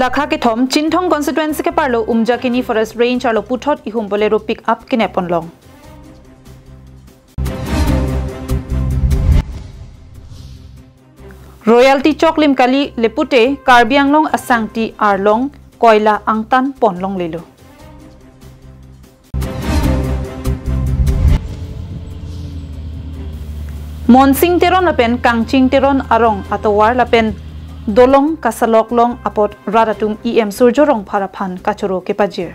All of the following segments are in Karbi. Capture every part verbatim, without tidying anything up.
Lakha kethom, Chinthong constituency keparlo Umjakini Forest Range arlo puthot ihum Bolero pick up kenep ponlong. Royalty choklim kali le pute Karbi Anglong asangti arlong koila angtan ponlonglelo. Monsing Teron lapen Kangching Teron arong atovar lapen dolong kasalok long apot rat atum E M Surjo Rongphar aphan kachoro kepajir.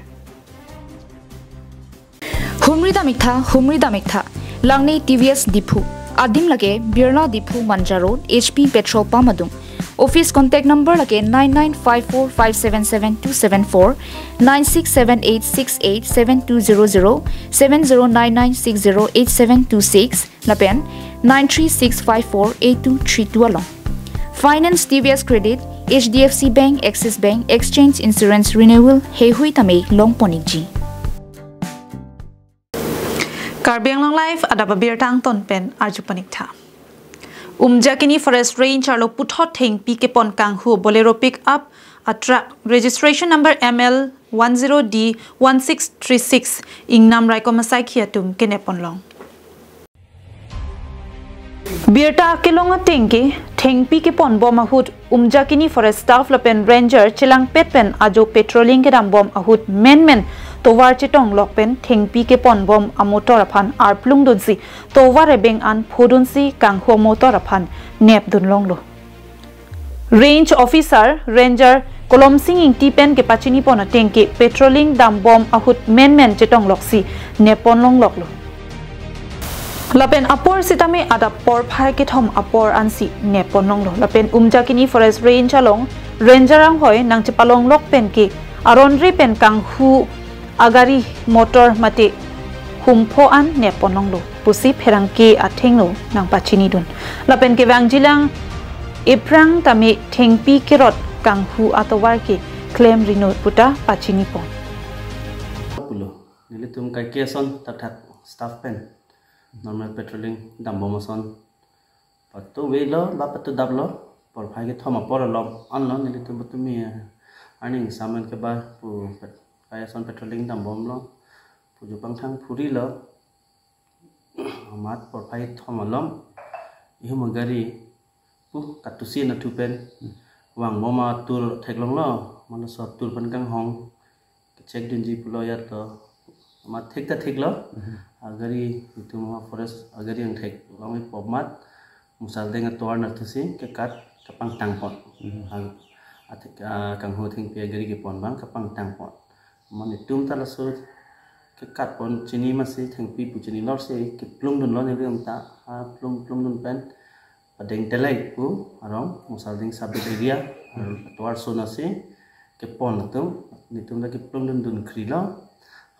Humri dam-iktha, humri dam-iktha. Langni T V S Diphu. Adim lake Birla Diphu Manja Road, H P petrol pump adung. Office contact number lake nine nine five four five seven seven two seven four, nine six seven eight six eight seven two zero zero, seven zero nine nine six zero eight seven two six, lapen nine three six five four eight two three two along. Finance T V S Credit, H D F C Bank, Axis Bank, Exchange Insurance Renewal heihui tame long pon-ikji. Karbi Anglong Live adap abirta angton pen arju pon-iktha. Umjakini Forest Range arlo puthot thengpi kepon kanghu Bolero pick up a truck registration number M L one zero D one six three six ingnam raikom asaikhi atum kenep ponlong. Birta kelong ateng ke thengpi kepon bom ahut Umjakini Forest Staff lapen Ranger chelangpet pen ajo patrolling kedam bom ahut menmen tovar chetong lok pen thengpi kepon bom amotor aphan arplung dunsi tovar ebeng an phodunsi kanghu amotor aphan nep dunlonglo. Range Officer, Ranger Kolomsing Ingti pen kepachini pon ateng ke patrolling dam bom ahut menmen chetong loksi nep ponlong loklo. Lapen apor sitame adap porphai kethom apor ansi nep ponlonglo. Lapen Umjakini Forest Range along Ranger anghoi nangchepalong lok pen ke aron re pen kanghu agari motor mate humpho an nep ponlonglo pusi pherangke athengno nangpachinidun. Lapen kevangjilang ephrang tame thengpi kerot kanghu atovar ke klem rinut puta pachini pon. Pulo, nelitum kaike ason thakthak staff pen normal patrolling dam bom ason patu velo ba patu daplo, porphai kethom apor alom anlo nelitum patumi aning saman keba pu pet-, kaike ason patrolling dam bomlo, pu jupang thang phurilo, amat porphai kethom alom ihum agari pu katusi nathu pen vang bom atur theklonglo, mano so atur pen kanghong kechek dunji pulo ya to, amat thek ta theklo. Mhm. Agari itum forest agari angthek long ipo amat musaldeng atovar nathusi kekat kapangtang pon. Mhm. Ag-, athek, ah, kanghu thengpi agari kepon abang kapangtang pon. Mane itum ta laso kekat pon chini masi thengpi pu chini lorsi keplung dunlo nelitum ta, ah, plung plung dun pen padeng telek pu arong musaldeng sub area, mhm, atovar ason asi kepon atum, nelitum ta keplung dun dun krilo.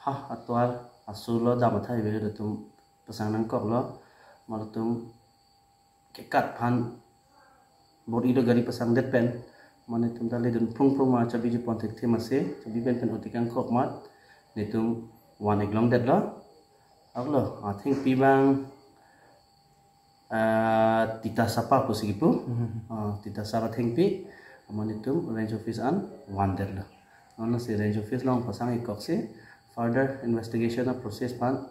Ha, atovar aso lo dam athai velo atum pasang nangkoklo, mane atum kekat aphan bor-i do gari pasang det pen, mane itum ta ledun phrung phrung ma chabi jupon thekthe masi, chabi pen pen oti kangkok amat nelitum van-ik longdetlo. Aklo, ah, thengpi abang, ah, Titasapa pusi kipu. Mhm. Ah, Titasapa thengpi, mane itum range office an vandetlo. Non si range office along pasang-ik koksi further investigation a-process aphan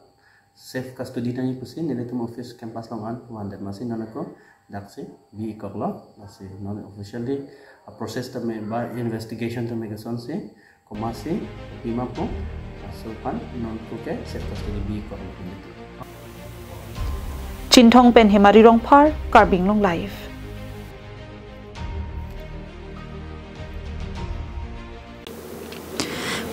safe custody nangji pusi nelitum office campus along an vandet masi non ako daksi bi-ik koklo, lasi non officially a-process tame ba investigation tame kesonsi komatsi pima pu, laso aphan non ako ke safe custody bi-ik koklo nelitum. Chinthong pen Hemari Rongphar, Karbi Anglong Live.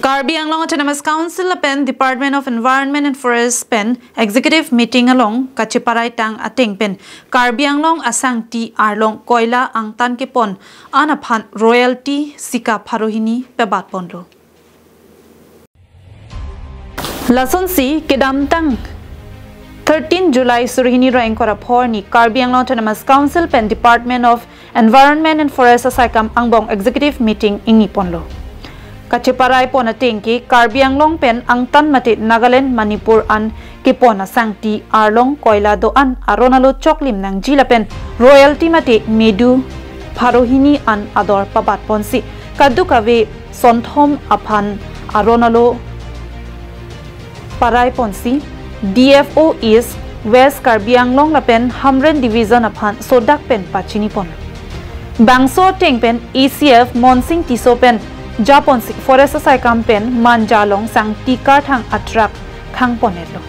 Karbi Anglong Autonomous Council lapen Department of Environment and Forest pen executive meeting along kacheparai tang ateng pen Karbi Anglong asangti arlong koila angtan kepon an aphan royalty sika pharo hini pebat ponlo. Lasonsi kedamtang thirteen July suri hini ra ingkoi ra phongo arni Karbi Anglong Autonomous Council pen Department of Environment and Forest asaikam angbong executive meeting ingni ponlo. Kacheparai pon ateng ke Karbi Anglong pen angtan mate Nagaland, Manipur an kepon asangti arlong koila do-an aron alo choklim nangji lapen royalty mate medu pharo hini an ador pabat ponsi Kadokave sonthom aphan aron alo parai ponsi D F O East, West Karbi Anglong lapen Hamren Division aphan sodak pen pachini pon. Bangso ateng pen A C F Monsing Tisso pen japonsi Forest asaikam pen Manja along sangti karthang atruck khang pon-etlo.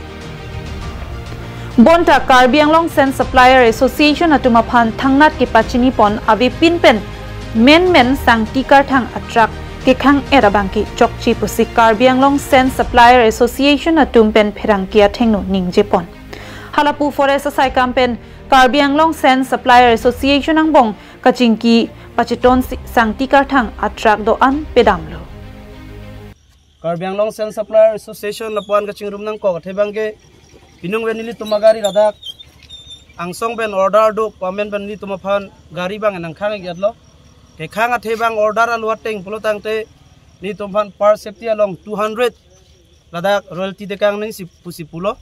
Bonta Karbi Anglong Sand Supplier Association atum aphan thangnat kepachini pon avepin pen menmen sangti karthang atruck kekhang-et abangke chokche pusi Karbi Anglong Sand Supplier Association atum pen pherangke athengno ningje pon. Halapu Forest asaikam pen Karbi Anglong Sand Supplier Association angbong kachingki pacheton si-, sangti karthang atruck do-an pedamlo. Karbi Anglong Sand Supplier Association lapuan kachingrum nangkok athe abangke, pinung pen nelitum agari ladak angsong pen order do, pamen pen nelitum aphan gari abang nangkhang-iklo. Kekhang athe abang order alo ateng pulo tangte nelitum aphan per safety along two hundred ladak royalty tekang nangji pusi pulo.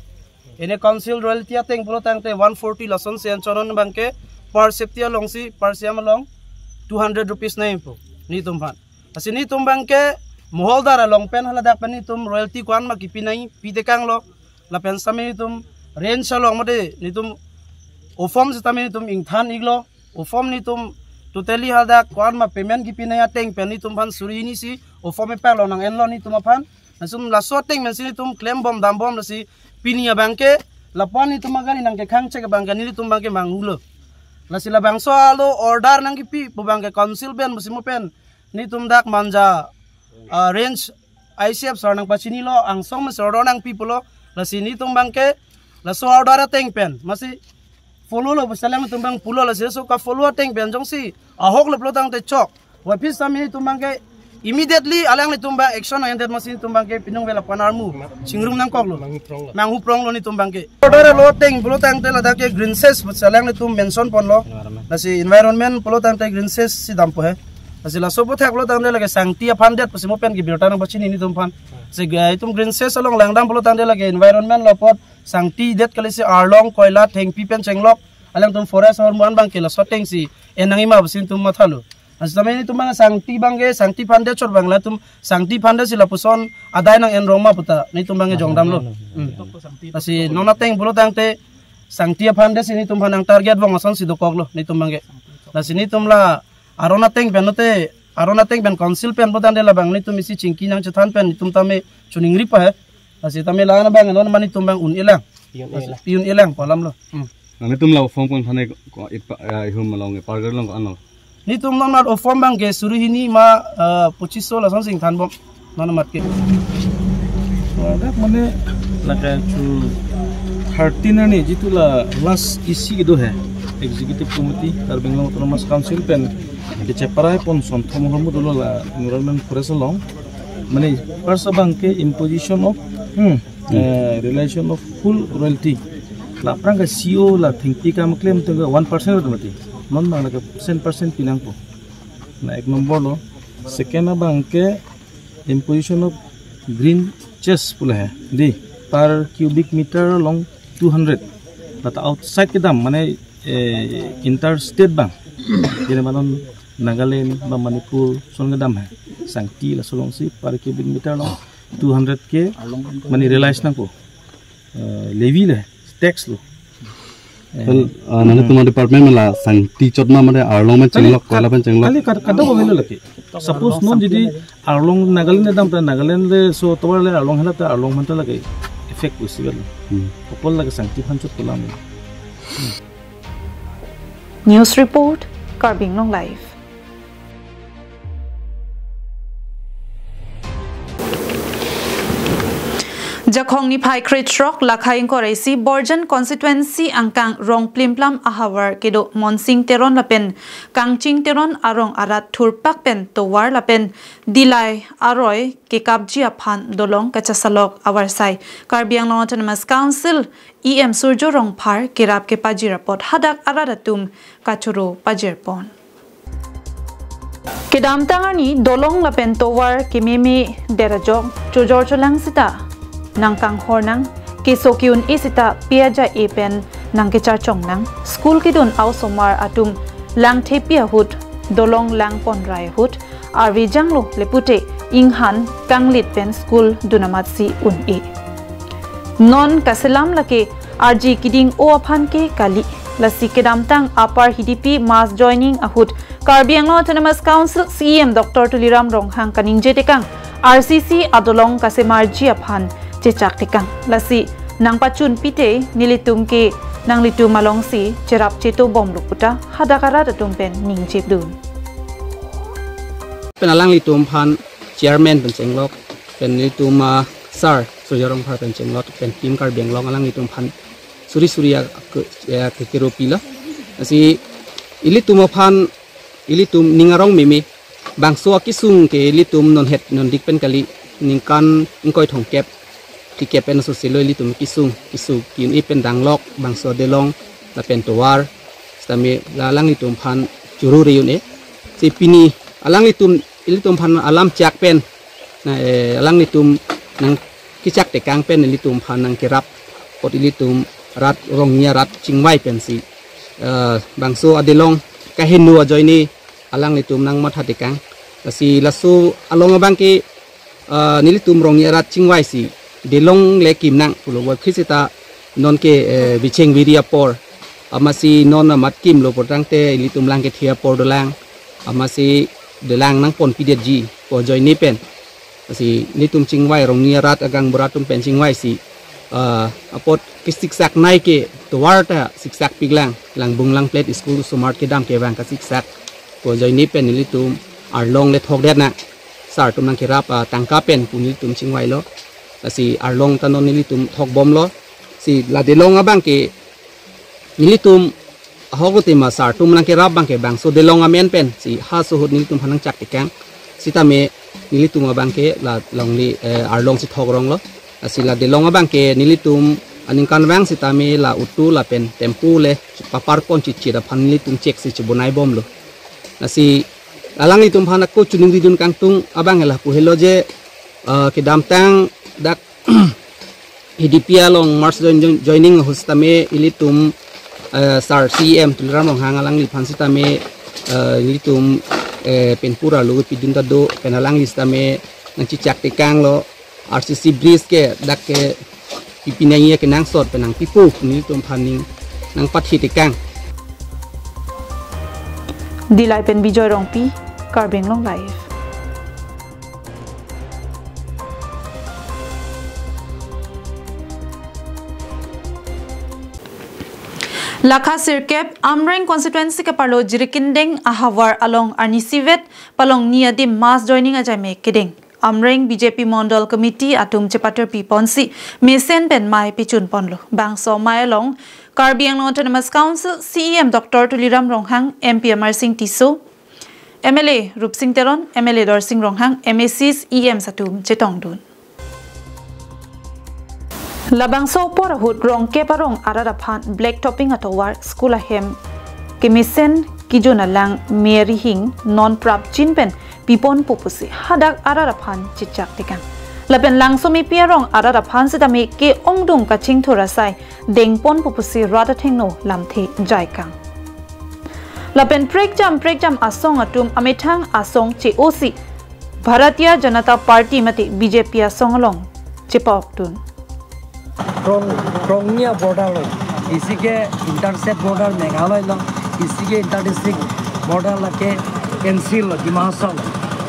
Ene council royalty ateng pulo tangte one forty lasonsi anchot non abangke per safety alongsi per siam along two hundred rupees nangji pu nelitum aphan. Lasi nelitum abangke moholdar along pen haladak pen nelitum royalty ko-an ma kipi nangji, pi tekanglo. Lapen sitame nelitum range along mate nelitum ofom sitame nelitum ingthan-iklo. Ofom nelitum totally haladak ko-an ma payment kipi nangji ateng pen nelitum aphan suri hini si ofom epaklo nang-enlo nelitum aphan. Lasi laso ateng pensi nelitum klembom dambom, lasi pini abangke lapuan nelitum agari nangkekhang chek abangke nelitum abangke manghulo. Lasi labangso alo order nangkipi pu abangke council pen pusi mo pen nelitum dak Manja, ah, range I C F sir nangpachinilo, angsong me sir order nangpi pulo. Lasi nelitum abangke laso order ateng pen masi follow lo pusi alangtum abang pulo, lasi laso ka-follow ateng pen jongsi ahok lo pulo tangte chok, wapis sitame nelitum abangke immediately alanglitum abang action nang-endet masi nelitum abangke pinung pen lapuan armu chingrum nangkoklo. Manghupronglo. Manghupronglo nelitum abangke. Order alo ateng pulo tangte ladak ke green cess pusi alanglitum mention ponlo. Environment. Lasi environment pulo tangte green cess si dampo he. Lasi laso aputhak pulo tangte lake sangti aphan det pusi mo pen kebirta nangpachini nelitum aphan. Lasi ga itum green cess along langdam pulo tangte lake environment lo apot sangti det kali si arlong, koila, thengpi pen chenglok, alangtum forest ahormu an abangke laso atengsi en nangji ma pusi nelitum mathalo. Lasi tame nelitum abang sangti abangke, sangti aphan det chot abang latum sangti aphan det si lapuson adai nang-en rong ma puta nelitum abangke jongdamlo. Hmm. Lasi non ateng pulo tangte sangti aphan det si nelitum aphan nang-target vong asonsi dokoklo nelitum abangke. Lasi nelitum la aron ateng pen note, aron ateng pen council pen pulo tangte labang nelitum isi chingki nangchethan pen nelitum tame choningri pa he. Lasi tame la-an abang non ma nelitum abang un-elang. Pi un-elang. Pi un-elang pu alamlo. Hmm. Nangtum la ofom ko-an thane ko, ko, ipa, ya, ihum along, pargar along ko-an lo? Nelitum non ma ofom abangke suri hini ma, eh, pochis so lasonsi ingthanbom. Non amat ke. Ladak mane lake chu thirteen arni jitu la last E C kedo he. Executive Committee Karbi Anglong Autonomous Council pen kecheparai pon sonthom ahormu dolo la Environment Forest along. Mane first abangke imposition of, hmm, eh, realization of full royalty. La aphrang ke C O la thengpi kam claim tengke one percent mati. Non abang lake percent percent pinangpo. Na ek number lo. Second abangke imposition of green cess pu la he. Di, per cubic meter along two hundred. But outside kedam, mane, eh, interstate abang. Jene manon Nagaland ba Manipur ason kedam he. Sangti laso alongsi per cubic meter along two hundred ke mane realize nangpo. Eh, levy le, tax lo. Eh. Well, uh, nangtum department pen la sangti chot ma mane arlong pen chenglok, kali, koila pen chenglok. Kali kad-, kadokave lo lake. Suppose non jodi arlong Nagaland dam ta Nagaland le so tovar le arlong hela ta arlong aphan ta lake effect possible. Hmm. Okol lake sangti aphan chot kolam. News report, Karbi Anglong Live. Jakhong niphai krethrok lakhai ingkoi ra isi Borjan constituency angkang Rongplimplam ahavar kedo Monsing Teron lapen Kangching Teron arong arat thurpak pen tovar lapen dilai aroi kekapji aphan dolong kachasalok avarsai Karbi Anglong Autonomous Council E M Surjo Rongphar kerap kepajir apot hadak arat atum kachoro pajir pon. Kedamtang arni dolong lapen tovar kememe derajok chojor cholang sita nangkanghor nang, keso ke-un-e sita pi aja-e pen nangkecharchong nang, school kedun a-osomar atum langthepi ahut, dolong langpon rai ahut, arve janglo le pute inghan kanglit pen school dun amatsi un-e. Non kaselam lake arje keding-o aphan ke kali. Lasi kedamtang Upper Hidipi mass joining ahut Karbi Anglong Autonomous Council C E M Doctor Tuliram Ronghang kaningje tekang R C C adolong kasemarji aphan chechak tekang. Lasi nangpachun pite nelitum ke nanglitum alongsi cherap cheto bomlo puta hadak arat atum pen ningjepdun. Pen alanglitum aphan chairman pen chenglok, pen nelitum, ah, sir Surjya Rongphar pen chenglok, pen team Karbi Anglong alanglitum aphan suri suri ya ke, ya ke keropi lo. Lasi ilitum aphan ilitum ning arong meme, bangso akesung ke ilitum non het non dik pen kali, ningkan ingkoi thomkep phlikep pen aso selo ilitum kesung, kesung ki-un-e pen danglok, bangso adelong lapen tovar, sitame la alanglitum aphan churu re-un-e. Si pini alanglitum, ilitum aphan alam chak pen, na, eh, alanglitum nangkechak tekang pen ilitum aphan nangkerap apot ilitum rat Rongnia rat chingvai pensi, eh, bangso adelong kaheno ajoine alanglitum nangmatha tekang. Lasi laso along abang ke, ah, nelitum Rongnia rat chingvaisi delong le kim nang pulo, puvoiphit seta non ke, eh, bicheng biri apor, amatsi non amat kimlo pulotangte ilitum lang kethe apor dolang, amatsi dolang nangponpidetji pu ajoine pen. Lasi nelitum chingvai, Rongnia rat agang bura atum pen chingvaisi, ah, apot kesiksak nai ke tovar ta siksak piklang, langbung langplet, school osomar kedam kevang kasiksak pu ajoine pen nelitum arlong le thokdet nang. Sir atum nangkerap, ah, tangka pen pu nelitum chingvailo. Lasi arlong ta non nelitum thok bomlo. Si la delong abang ke nelitum ahok lo tema sir atum nangkerap abang ke bangso delong amen pensi ha ahut nelitum aphan nangchak tekang. Sitame nelitum abang ke la longle, eh, arlong si thok ronglo. Lasi la delong abang ke nelitum aningkanvang sitame la auto lapen tempo le paparpon chichit aphan nelitum cheksi chibonai bomlo. Lasi alanglitum aphan ako choningridun kangtung abang ke lapu helo je, eh, kedamtang dak Hidipi along mass join-, join-, joining ahut sitame ilitum, eh, sir C E M Tuliram Ronghang alangliphan sitame, eh, ilitum, eh, penpura lo pidun ta do, pen alangli sitame nangchechak tekanglo, R C C bridge ke dak ke pipi nangji kenangsot pen nangpipo pu nelitum aphan ning nangpathi tekang. Dillai pen Bijoy Rongpi, Karbi Anglong Live. Lakha sirkep Amreng constituency keparlo Jirikindeng ahavar along arnisivet palongni adim mass joining ajaime kedeng. Amreng B J P Mondol Committee atum chepaterpi ponsi mesen pen mei pichun ponlo. Bangso mei along Karbi Anglong Autonomous Council C E M Doctor Tuliram Ronghang, M P Amarsing Tisso, M L A Rupsing Teron, M L A Dorsing Ronghang, M A Cs, E Ms atum chetongdun. Labangso apor ahut Rongkep arong arat aphan black topping atovar, school ahem kemesen, kijun alang, mei arihing non prapjin pen piponpo pusi hadak arat aphan chechak tekang. Lapen Langsomepi arong arat aphan sitame ke-ongdung kachingthur asai dengponpo pusi rat athengno lamthe jaikang. Lapen prekjam prekjam asong atum amethang asong che-osi Bharatiya Janata Party mate B J P asong along chepokdun. Rong, Rongnia border lo, isi ke interstate border Meghalaya lo, isi ke inter-district border lake N C lo, Dima Hasao lo.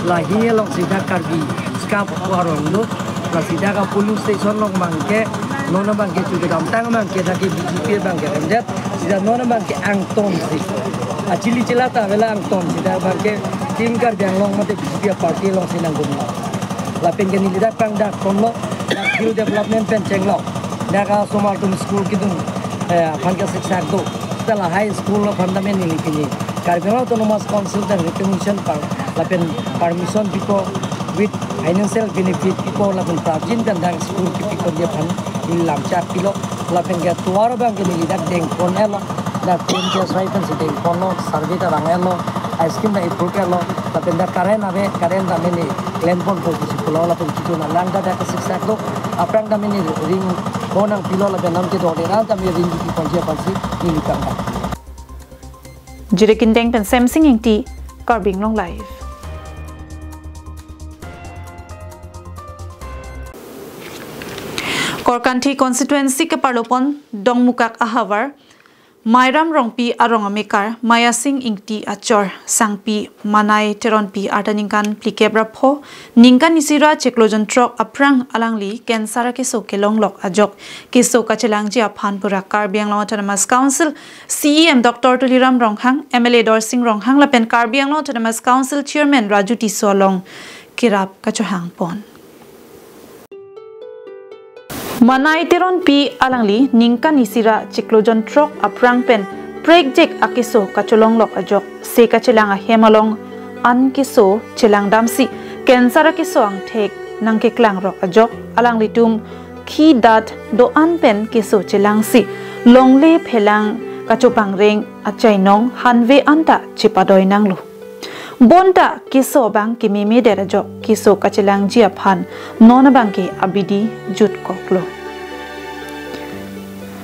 Lahi alongsi dak Karbi scarf ko arong lo, lasi dak a polling station along abang ke, non abang ke chu kedamtang abang ke dak ke B J P abang ke rendet, sita non abang ke angton si. Achili chila ta avela angton si dak abang ke Team Karbi Anglong mate B J P party alongsi nangdun lo. Lapen ke neli dak aphrang dak konlo, dak skill development pen chenglok. Dak asomar atum school kedun, eh, aphan ke siksak do. Sita lahai school aphan tame neli pini Karbi Anglong Autonomous Council dak recognition pang, lapen permission pipo with financial benefit pipo, lapen prapjin pen dak school kepikon aphan neli lamchak pilo. Lapen ke tovar abang ke neli dak dengpon-etlo, dak P M K S Y pensi dengponlo, survey ta vang-etlo, scheme ta approve-etlo, lapen dak current ave, current tame neli klemponpo pusi pulo, lapen kijun alang ta dak siksak do, aphrang tame neli ring ko nangpilo, lapen non kedodera tame ring kipi ponji aphansi neli kangka. Jirikindeng pen Semsing Ingti, Karbi Anglong Live. Korkanthi constituency keparlopon Dongmukak ahavar Mairam Rongpi arong amekar Mayasing Ingti achor Sangpi Manai Teronpi arta ningkan phlikep ra pho, ningkan isi ra chiklo jon throk aphrang alangli cancer akeso kelonglok ajok keso kachelangji aphan pura Karbi Anglong Autonomous Council C E M Doctor Tuliram Ronghang, M L A Dorsing Ronghang lapen Karbi Anglong Autonomous Council Chairman Raju Tisso along kerap kachohangpon. Manai Teronpi alangli ningkan isi ra chiklo jon throk aphrang pen prekjek akeso kacholonglok ajok se kachelang ahem along an keso chelangdamsi cancer akeso angthek nangkeklangrok ajok alanglitum khi dat do-an pen keso chelangsi longle phelang kachopangreng achainong hanve anta chepadoi nanglo. Bonta keso abang kememe det ajok keso kachelangji aphan non abangke abidi jutkoklo.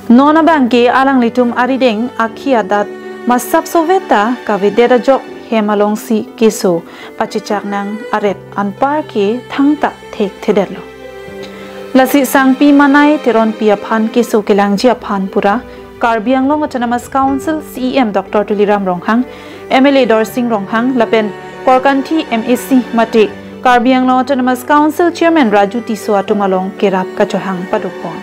Non abangke alanglitum arideng akhi adat masap sovet ta kavedet ajok hem alongsi keso pachechak nang aret anparke thangta thekthedetlo. Lasi Sangpi Manai Teronpi aphan keso kelangji aphan pura Karbi Anglong Autonomous Council C E M Doctor Tuliram Ronghang, M L A Dorsing Ronghang lapen Korkanthi M A C mate Karbi Anglong Autonomous Council Chairman Raju Tisso atum along kerap kachohang padopon.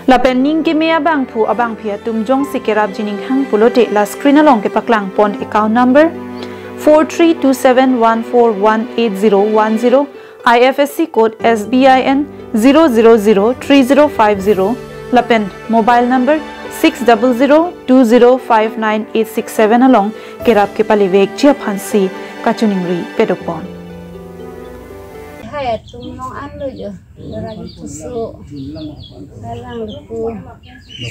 Lapen ning keme abangphu abangphi atum jongsi kerapji ninghang pulote la screen along kepaklangpon account number four three two seven one four one eight zero one zero, I F S C code S B I N zero zero zero three zero five zero lapen mobile number six double zero two zero five nine eight six seven along kerap kepalevekji aphansi kachiningri padopon. Hai atum nong anlo jo, Raju Tisso, alang luku,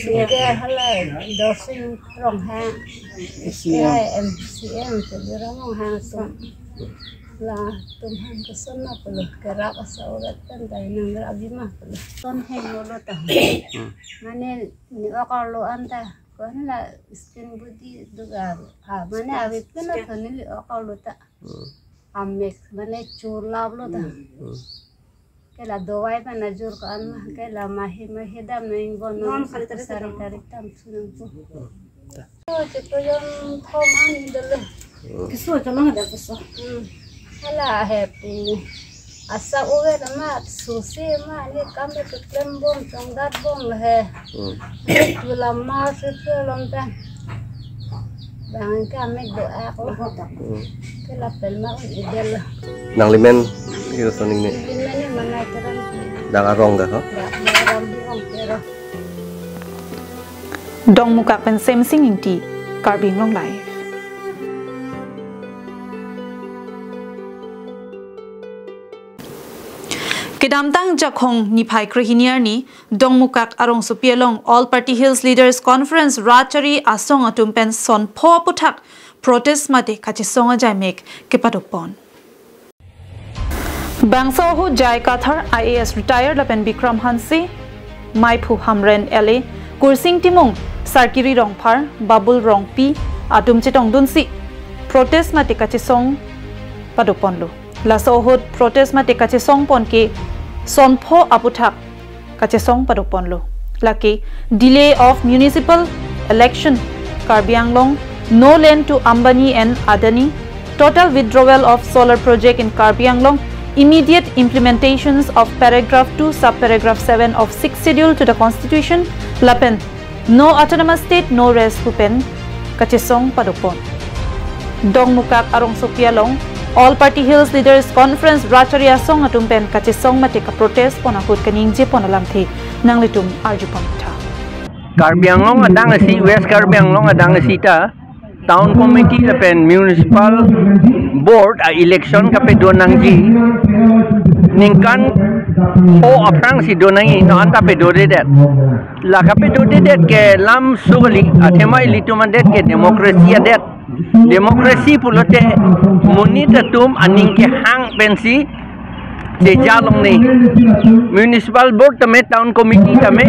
sige halai Dorsing Ronghang, hai M C M Tuliram Ronghang atum. Latum aphan kosonlo pulo, kerap asa urat pen dai nangrapji ma pulo. Ton heng lo ta. Hmm. Mane ne-ok arlo anta, kona la skin body duga. Ah, mane ave pen la thoni ne-ok arlo ta. Hmm. Amek, mane chulaplo ta. Hmm. Ke la dawai pen ajor ko-an ma, ke la mahi mahi dam nang ingbon non, sari tarik tam sunang po. Oh, chiklo jon thom an dolo. Keso cholong ada keso. Hmm. Hala he pu. Asa uwe nama susi ma ni kam le keklem bom chongdat bom he. Hmm. Tulam ma susi lom pen. Bang ke amek do-ak lo. Hmm. Ke la pel ma un idel lo. Nanglimen iro soning ne. Limen ni Manai Teron. Dang arong ke ho? Dang arong ke ro. Dongmukak pen Semsing Ingti, Karbi Anglong Live. Kedamtang Jakhong niphai krehini arni, Dongmukak arongsopi along All Party Hills Leaders Conference rat chari asong atum pen son pho aphuthak protest mate kachesong ajaimek kepadopon. Bangso ahut J I Kathar, I A S retired lapen Bikram Hanse, Maiphu Hamren L A, Kursing Timung, Sarkiri Rongphar, Babul Rongpi atum chetongdunsi protest mate kachesong padoponlo. Laso ahut protest mate kachesongpon ke son pho aphuthak kachesong padoponlo. Lake delay of municipal election, Karbi Anglong, no land to Ambani and Adani, total withdrawal of solar project in Karbi Anglong, immediate implementations of paragraph two, sub-paragraph seven of sixth schedule to the constitution, lapen No Autonomous State, No Rest pu pen kachesong padopon. Dongmukak arongsopi along All Party Hills Leaders Conference rat chari asong atum pen kachesong mate kaprotest pon ahut kaningjepon alamthe nanglitum arjupon tha. Karbi Anglong adang isi, West Karbi Anglong adang isi ta Town Committee lapen Municipal Board a-election kapedo nangji ningkan pho aphrangsi do nangji, non ta pedodedet. La kapedodedet ke lam sugli, athema ilitum adet ke democracy adet. Democracy pulote monit atum aning kehang pensi cheja longnei. Municipal Board tame, Town Committee tame,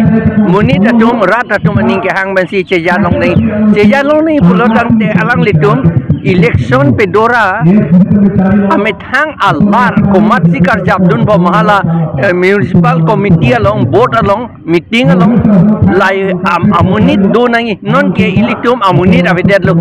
monit atum, rat atum aning kehang pensi cheja longnei. Cheja longnei pulotangte alanglitum Election pedora amethang alar komatsi karjapdun bom hala, eh, municipal committee along, board along, meeting along, lahai am-, amonit do nangji, non ke ilitum amonit avedetlo.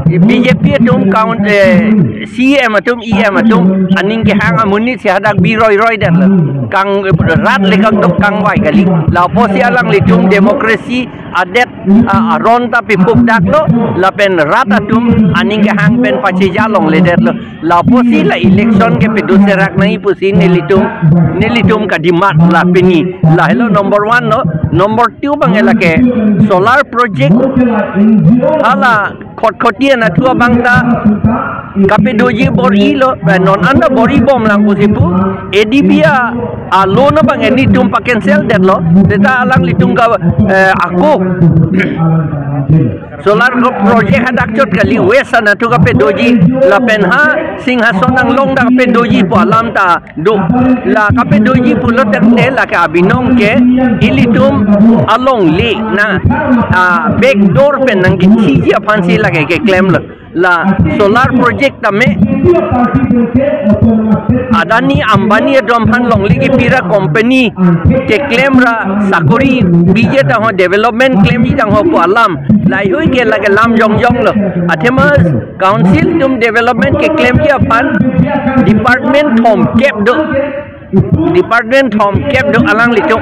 B J P atum count, eh, C M atum, E M atum, aning kehang amonit si hadak biroiroi detlo. Kang rat le kangtok kangvai kali. Lapusi alanglitum democracy adet, ah, aron ta pipukdaklo, lapen rat atum aning kehang pen pacheja longledetlo. Lapusi la election ke pedo serak nangji pusi nelitum, nelitum kadimat la pini. Lahelo number one lo, number two abang lake solar project hala Khatkhati anatthu abang ta kapedoji bor-ilo, eh, non anta bor-i bomlang pusi pu, A D B a, a loan abang nelitum pa-cancel detlo, seta alanglitum ke, eh, ako solar project hadak chot kali, West anatthu kapedoji, lapen ha Singhason Anglong ta kapedoji pu alam ta do. La kapedoji pulo tangte lake abinong ke ilitum alongle na, ah, backdoor pen nangkethiji aphansi lake keklemlo. La solar project tame Adani Ambani atum aphan longle kepira company keklemra sakori pije tangho, development klemji tangho pu alam. Lahai ke lake lam jongjonglo. Athema council atum development keklemji aphan department thomkep do. Department thomkep do alanglitum.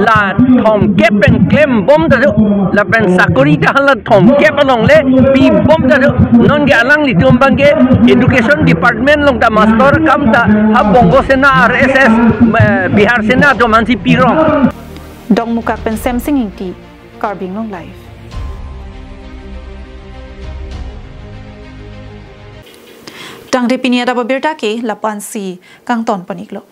La thomkep pen klembom ta do. Lapen sakori ta hala thomkep alongle pibom ta do. Non ke alanglitum abang ke education department along ta master akam ta ha Bongo Sena, R S S, eh, Bihar Sena atum aphansi pirong. Dongmukak pen Semsing Ingti, Karbi Anglong Live. Tangte pini adap abirta ke lapu-ansi kangton pon-iklo.